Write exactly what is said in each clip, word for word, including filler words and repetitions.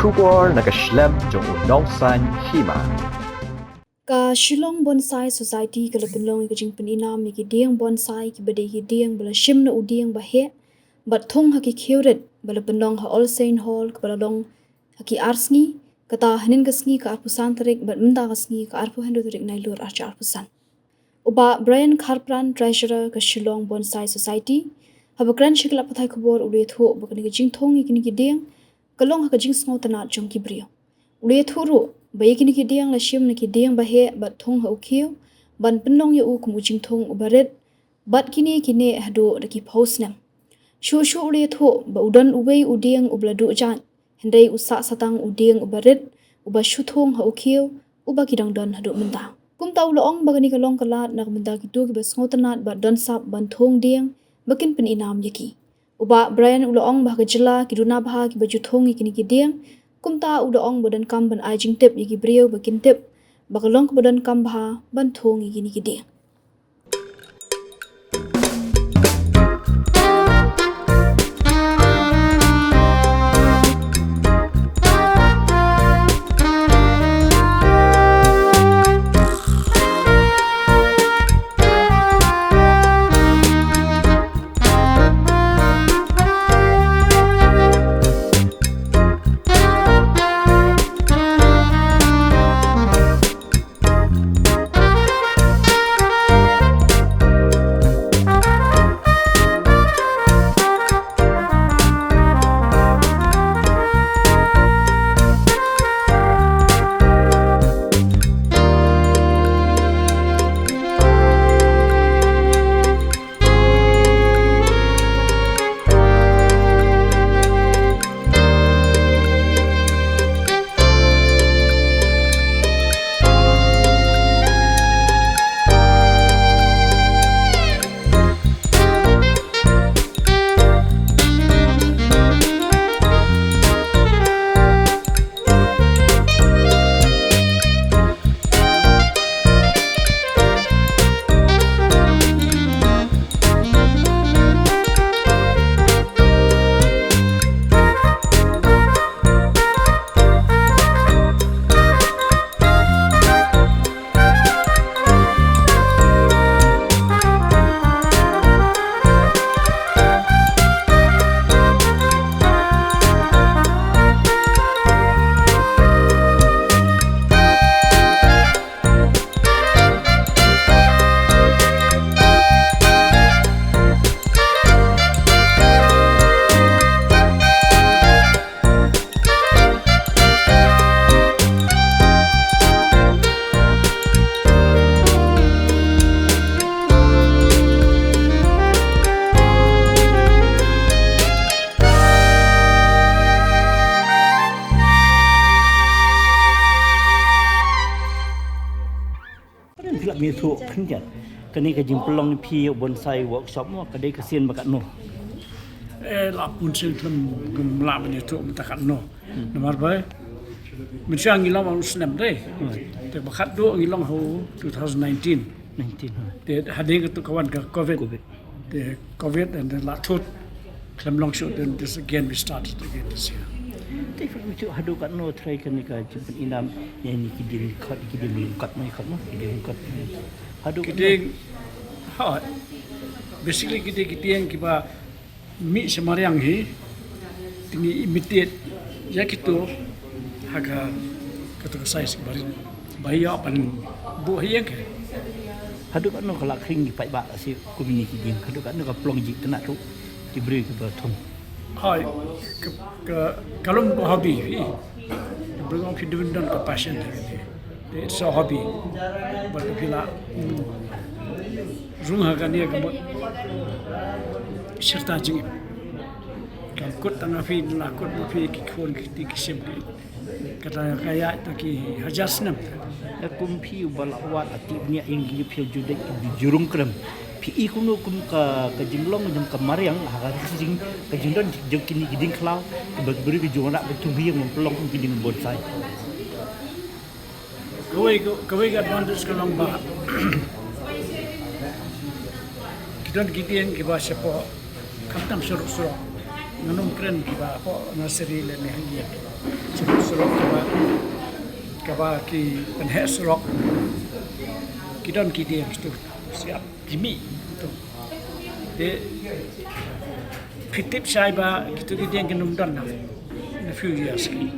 Khubor na ka shlem jong u nongsaiñ hima. Ka Shillong Bonsai Society ka la pynlong ïa ka jingpyninam ïa ki dieng bonsai kiba dei ki dieng ba la shim na u dieng ba heh bad thung ha ki khiew rit, ba la pynlong ha All Saint Hall, kaba la long ha ki ar sngi, kata hynnin ka sngi ka arphew san tarik bad mynta ka sngi ka arphew hynriew tarik Nailur arhajar arphew san. U Bah Brian Kharpran, Treasurer ka Shillong Bonsai Society, haba kren sha ki lad pathai khubor u la ïathuh ba kane ka jingthung ïa kine ki dieng ka long ha ka jingsngewtynnat jong ki briew. U la ïathuh ruh ba ïa kine ki dieng la shim na ki dieng ba heh bad thung ha u khiew ban pynlong ïa u kum u jingthung uba rit, bad kine ki neh haduh da ki phew snem. Shuh shuh u la ïathuh ba u don uwei u dieng uba la duh jait, hynrei u sah satang u dieng uba rit uba shu thung ha u khiew, uba ki dang don haduh mynta. Kumta u la ong ba kane ka long ka lad na ka bynta kito kiba sngewtynnat bad don sap ban thung dieng ba kin pyninam ïa ki. U Bah Brian u la ong ba ha ka jylla ki duna bha kiba ju thung ïa kine ki dieng. Kumta u la ong ba donkam ban ai jingtip ïa ki briew ba kin tip ba ka long kaba donkam bha ban thung ïa kine ki dieng. Phi lah ban ïathuh khyndiat, kane ka jingpynlong phi ïa u bonsai workshop mo, ka dei ka sien ba katno? Eh, la pun sien khlem, khlem lah ban ïathuh mynta katno. Namar ba mynshuwa ngi long ha u snem dei. Te ba khatduh ngi long ha u two thousand nineteen. Nineteen, hmm. Te hadien kata ka wan ka covid. Covid. Te covid and then la thut khlem long shuh, then this again we started again this year. Te phi ïathuh haduh katno trai kane ka jingpyninam ïa kine ki dieng khot, ki dieng lyngkot mo, khot mo, ki dieng lyngkot. Haduh katno? Ki dieng, ha, basically ki dieng, ki dieng kiba mih sha mariang hi, te ngi imitate ïa kito ha ka, kato ka size ba rit ba ïoh ban buh ha ïing ka. Haduh katno ka la khring ki paidbah shi kumne ki dieng, haduh katno ka pynlong jingtynnat ruh ki briew kiba thung? Hooid, ka, ka, ka long ka hobby hi. Bring up, phi don ka passion ha kane. It's a hobby. But phi la, mm, rung ha kane ka mut shirta jingim. Kam kut tang ha phi, la kut ma phi ki khun ki kti ki sim ki. Kata ka ïaid tang ki hajar snem. Ïa kum phi uba la wad ha ti bniah ïing ki, phi ju dei ki jurung krem. Phi i kumno kum ka, ka jinglong jong ka mariang ha ka jing, ka jingdon jong kine ki dieng khlaw, kiba ki briew ki ju wanrah ban thung ha ïing ban pynlong kum ki dieng bonsai. Kawei, kawei ka advantage ka long ba ki don ki dieng kiba shapoh khamtam surok surok. Ngan ym kren kiba hapoh nursery lane hangne. Surok, surok kaba, kaba ki pynheh surok. Ki don ki dieng tu. Siap ki mih tu. Te phi tip shai ba kitu ki dieng kin ym don na. In a few years ki.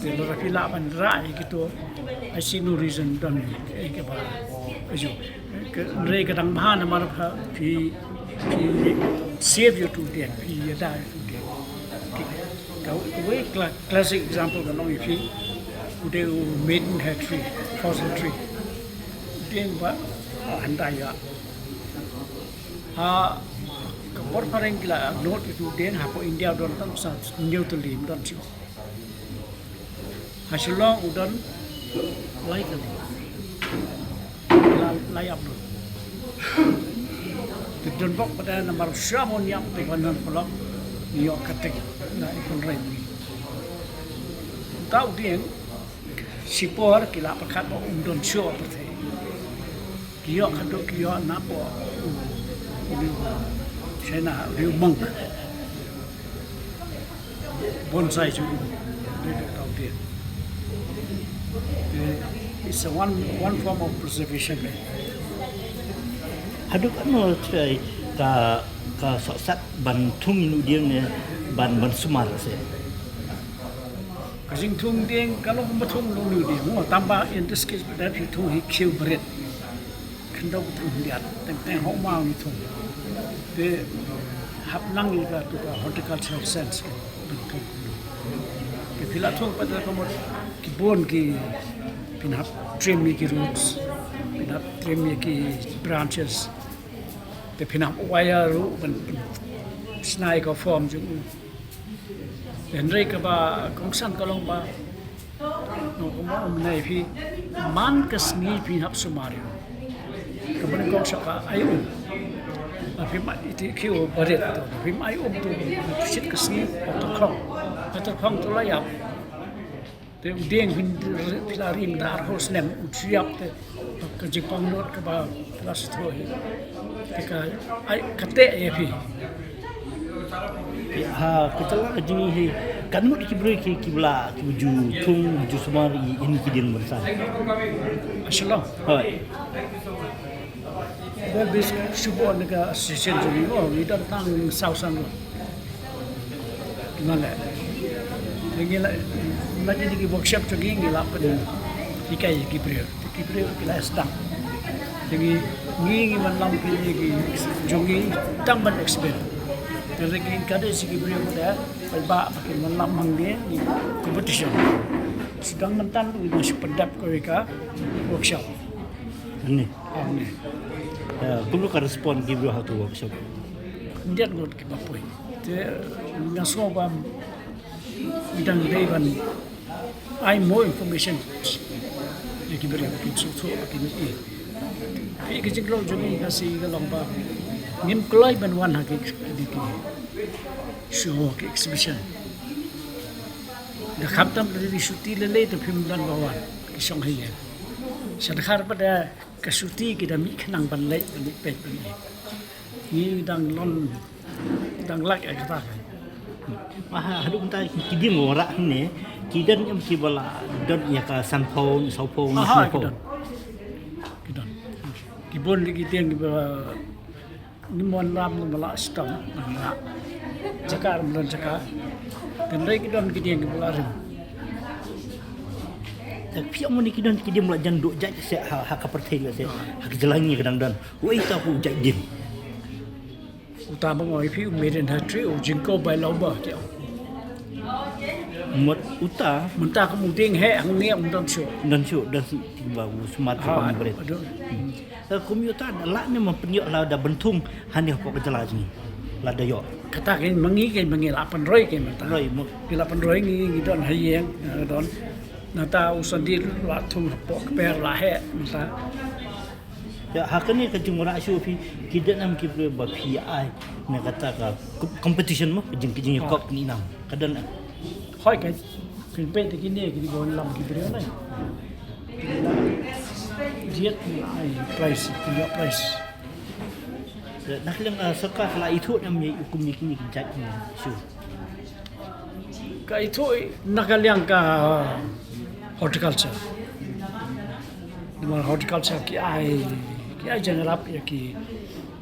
Te lada phi lah ban rah ïa kitu, I see no reason don ei kaba aju. Ka, hynrei ka dang bha namar phi, phi save ïa utu u dieng, phi ïada ïa utu u dieng. Ka, kawei cla-, classic example ka long ïa phi, u dei u maiden hair tree, fossil tree. U dieng ba, ah, hynda ïa. Ha, ka por phareng ki la note ïa utu u dieng, hapoh India don tang sa hynñiew tylli, don shuh. Ha Shillong u don lai tylli. Lai, lai ap don. Te don bok pat namar sha mon ïap te ban nan polok. Ïoh ka teng na i pynrem ni. Uta u dieng shipor ki la pyrkhat ba um don shuh pyrthei. Ki ïoh khadduh ki ïoh napoh u, u, u China, u monk. Bonsai jong u. Dei dei tau dei. Eh, it's a one, one form of preservation. Haduh katno trai ka, ka sohsat ban thung ïa u dieng ne ban, ban sumar se. Ka jingthung dieng ka long kumba thung ïa u dieng. Mo tang ba in this case ba dei phi thung hi khiew barit. Khyndew ka thung hyndiat, teng teng hok maw ngi thung. Te hap nang ïa katu ka horticultural sense ban thung. Te phi la thung pat da ka mut ki bun ki, phin hap trim ïa ki roots, phin hap trim ïa ki branches. Te phin hap wire ruh ban, ban shna ïa ka form jong u. Hynrei kaba kongsan ka long ba, no, kumba ong mynne phi, man ka sngi phi hap sumar ïa u. Kaba nyngkong sha ka ai um. Ba phim ai iti khiew barit to, phim ai um to, shit ka sngi, ba tyrkhong. Ba tyrkhong to la ïap. Te u dieng phin, phi la rim da arphew snem, u shu ïap te. Ka jingpang lut kaba phi la shu throh hi. Te ka, ai, ka teh ïa phi. Ha, ka jylla ka jong ngi hi, katno ki briew ki, kiba la, kiba ju thung, ju sumar ïa kine ki dieng basan. Ha Shillong. Hooid. Ba bis shu bun na ka association jong ngi, oh, ngi don tang saw san ruh. Ngan leh. Ngi la, la dei ki workshop jong ngi, ngi la pynhikai ïa ki briew. Ki briew ki la sdang. Te ngi, ngi, ngi wanlam ki, ki jong ngi tang ban explain. Te ngi encourage ki briew ba dei, ba, ba kin wanlam hangne, ngi competition. Sdang mynta ngi shu pyndep kawei ka workshop. Hangne. Hangne. Eh, kumno ka respond ki briew ha tu workshop? Khyndiat ngut kiba poi. Te nga sngew ba ngi dang dei ban ai more information ïa ki briew ba kin sngewthuh ba kin ïohi. Phi, ka jinglong jong ngi ka shi ka long ba ngim kloi ban wan ha ki, ki, ki show, ki exhibition. Da khamtam da dei shuti lei lei te phim don ba wan ki shong ha ïing. Sha dkhar pat da ka shuti ki da mih khnang ban leit, ban leit peit, ban leit. Ngi dang lon, dang lak ïa kata ka. Ma ha, haduh mynta ki, ki dieng wanrah hangne, ki don em kiba la don ïa ka sanphew, sawphew, Aha, ki sawphew. Don. Ki don. Ki bun ki dieng kiba ngim wanlam, ngim lah sdang, ngim lah. Jaka, ngim don jaka. Hynrei ki don ki dieng kiba la rim. Te phi ong mynne ki don ki dieng ba la jan duh jait se ha, ha ka pyrthei lehse. Ha ka jylla ngi ka dang don. Wei ta u jait dieng. Uta ba nga ong ïa phi u maiden hair tree, u ginkgo biloba ki ong. Mut uta. Mynta kum u dieng heh hangne um don shuh. Don shuh, don shuh ba u sumar Ha, ba u bret. Don. Hmm. Eh, kum ïa uta lah ne ma pynïoh lada ban thung hangne hapoh ka jylla jong ngi. Lada ïoh. Kata kein ma ngi kein ma ngi lah pynroi kein mynta. Pynroi, mut. Ngi lah pynroi ngi, ngi don ha ïing, ngi don. Nangta u Sandil la thung hapoh kper la heh mynta. Ïa, ha kane ka jingwanrah shuh phi, ki don em ki briew ba phi ai na kata ka com-, competition mo, ka jing, ka jingïakop kine nam. Ka don em. Hooid ka, phin peit te kine, kine ba wanlam ki briew ne. Jied ki ai prize, ki ïoh prize. Na ka liang, ah, sorkar ka la ithuh ne em ïa u kum ïa kine ki jait ki shu? Ka ithuh na ka liang ka horticulture. Namar horticulture ki ai, ki ai jingïarap ïa ki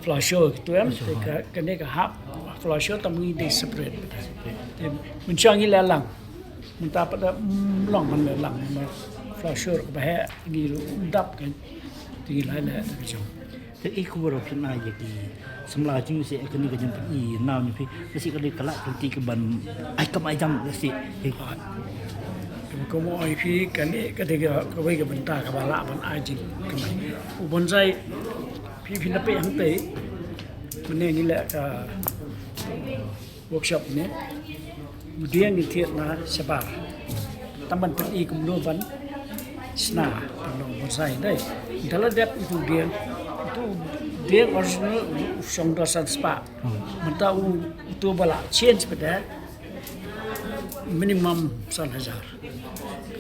flower show ki tu em, te ka, kane ka hap flower show tang ngi dei separate. Te mynshwa ngi leh lang. Mynta pat da, mm, long ban leh lang namar flower show kaba heh ngi ruh dap kan. Te ngi la leh da ka jong. Te i khubor phin ai ïa ki samla jong ngi se kane ka jingpyni na u phi, ka si kane ka lad ka lynti ka ban ai kam ai jam ka si. Kaba kum u ong ïa phi kane ka dei ka kawei ka bynta kaba lah ban ai jingkynmaw. U bonsai phi phi na phi hangtei mynne ngi leh ka workshop ne u dieng ngi thied na shabar. Tang ban pyni kumno ban sna, ban long bonsai dei. Te la dep utu dieng, utu dieng original u shong dor san spah. Mynta u, utu ba la change pat de minimum san hajar.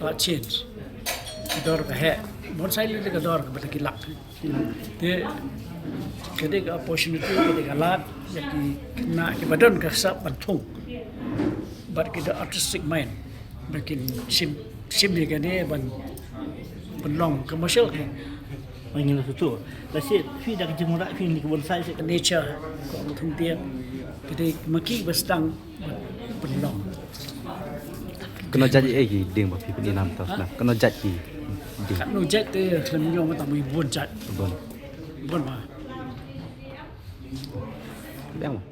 La change. Ka dor ka heh. Bonsai lei ka dor kaba da ki lak. Te ka dei ka opportunity, ka dei ka lad ïa ki khynnah kiba don ka sap ban thung bad ki da artistic mind ba kin shim, shim ïa kane ban, ban long commercial. Ngi la shu tu la shi phi da ka jingwanrah phi ni ka bonsai se ka nature, ka ong thung tieng, ka dei ma ki ba sdang ban long. Kano jait ei ki dieng ba phi pynïaid nam ta sna? Kano jait ki dieng? Kano jait te khlem ñiong ma tang bun jait. Bun. Bun ma. Biang ma.